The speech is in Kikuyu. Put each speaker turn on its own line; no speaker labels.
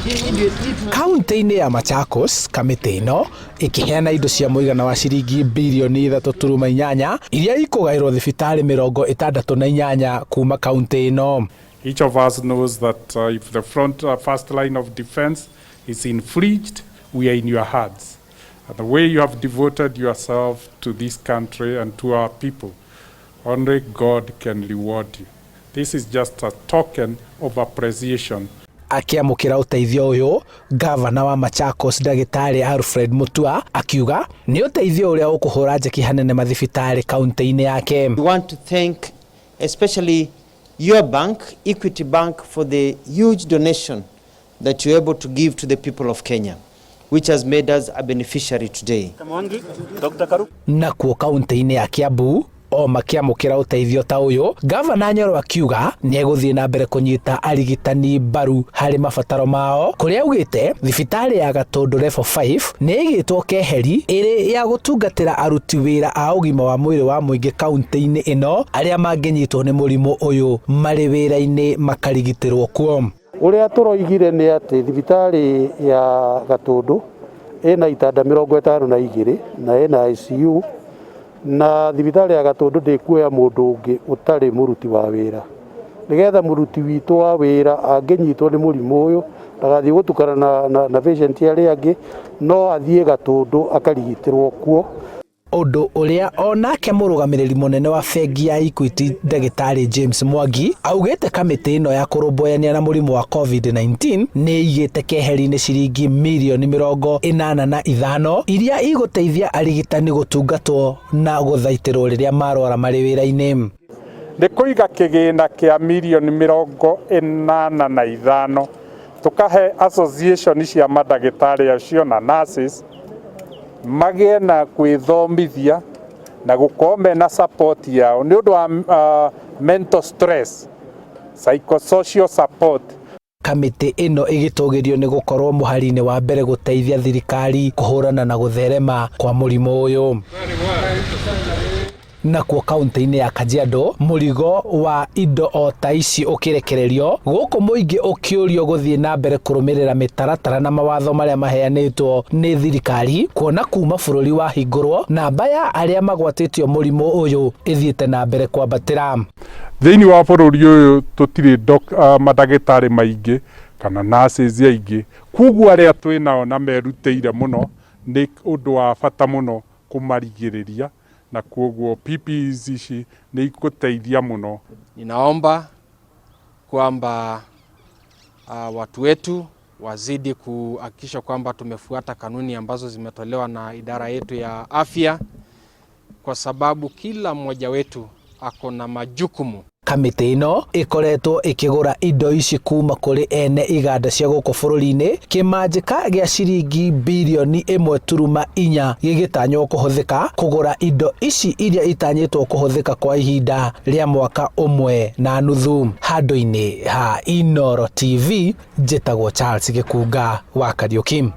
Kaunti-inĩ ya Machakos, kamĩtĩ ĩno ĩkĩheana indo cia mũigana wa ciringi birioni 3.8 iria ikũgaĩrwo thibitarĩ 68 kuma kaunti ĩno.
Each of us knows that if the front first line of defense is infringed, we are in your hands. And the way you have devoted yourself to this country and to our people, only God can reward you. This is just a token of appreciation.
Akĩamũkĩra ũteithio ũyũ, gavana wa Machakos Ndagĩtarĩ Alfred Mutua akiuga nĩ ũteithio ũrĩa ũkũhũra njeki hanene mathibitarĩ kaunti-inĩ yake.
We want to thank especially your bank, Equity Bank, for the huge donation that you're able to give to the people of Kenya, which has made us a beneficiary today.
Nakuo kaunti-inĩ ya Kiambu o makĩamũkĩra ũteithio ta ũyũ, gavana Nyoro akiuga nĩ egũthiĩ na mbere kũnyita arigitani mbaru harĩ mabataro mao, kũrĩa augĩte thibitarĩ ya Gatũndũ Level 5 nĩ ĩigĩtwo keheri ĩrĩ ya gũtungatĩra aruti wĩra a ũgima wa mwĩrĩ wa mũingĩ kaunti-inĩ ĩno arĩa mangĩnyitwo nĩ mũrimũ ũyũ marĩ wĩra-inĩ makarigitĩrwo kuo.
Ũrĩa tũroigire nĩ atĩ thibitarĩ ya Gatũndũ ĩna itanda 52 na ĩna ICU, na thibitarĩ ya Gatũndũ ndĩkuoya mũndũ ũngĩ ũtarĩ mũruti wa wĩra, nĩgetha mũruti witũ wa wĩra angĩnyitwo nĩ mũrimũ ũyũ ndagathiĩ gũtukana na patient arĩa angĩ, no athiĩ Gatũndũ akarigitĩrwo kuo.
Ũndũ ũrĩa onake mũrũgamĩrĩri mũnene wa bengi ya Equity Ndagĩtarĩ James Mwangi augĩte kamĩtĩ ĩno ya kũrũmbũyania na mũrimũ wa COVID-19 nĩ ĩigĩte keheri-inĩ ciringi mirioni 85 iria igũteithia arigitani gũtungatwo na gũthaitĩrwo rĩrĩa marwara marĩ wĩra-inĩ.
Nĩ kũiga kĩgĩna kĩa mirioni 85 tũkahe association cia mandagĩtarĩ acio na nurses magĩe na gwĩthomithia na gũkorwo mena support yao nĩ ũndũ wa mental stress, psychosocial support.
Kamĩtĩ ĩno ĩgĩtũgĩrio nĩ gũkorwo mũhari-inĩ wa mbere gũteithia thirikari kũhũrana na gũtherema kwa mũrimũ ũyũ. Nakuo kaunti-inĩ ya Kajiado, mũrigo wa indo o ta ici ũkĩrekererio gũkũ, mũingĩ ũkĩũrio gũthiĩ na mbere kũrũmĩrĩra mĩtaratara na mawatho marĩa maheanĩtwo nĩ thirikari, kuona kuma bũrũri wahingũrwo namba ya arĩa magwatĩtio mũrimũ ũyũ ĩthiĩte na mbere kwambatĩra.
Thĩinĩ wa bũrũri ũyũ tũtirĩ mandagĩtarĩ maingĩ kana nurses aingĩ, koguo arĩa twĩ nao na merutĩire mũno nĩ ũndũ wa bata mũno kũmarigĩrĩria, na koguo PPEs ici nĩ ikũteithia mũno.
Ninaomba kwamba watu wetu wazidi kuhakikisha kwamba tumefuata kanuni ambazo zimetolewa na idara yetu ya afya, kwa sababu kila mmoja wetu ako na majukumu.
Kamĩtĩ ĩno ĩkoretwo ĩkĩgũra indo ici kuma kũrĩ ene iganda cia gũkũ bũrũri-inĩ, kĩmanjĩka gĩa ciringi birioni 1.4 gĩgĩtanywo kũhũthĩka kũgũra indo ici iria itanyĩtwo kũhũthĩka kwa ihinda rĩa mwaka ũmwe na nuthu. Handũ-inĩ ha Inooro TV, njĩtagwo Charles Gĩkunga wa Kariũki.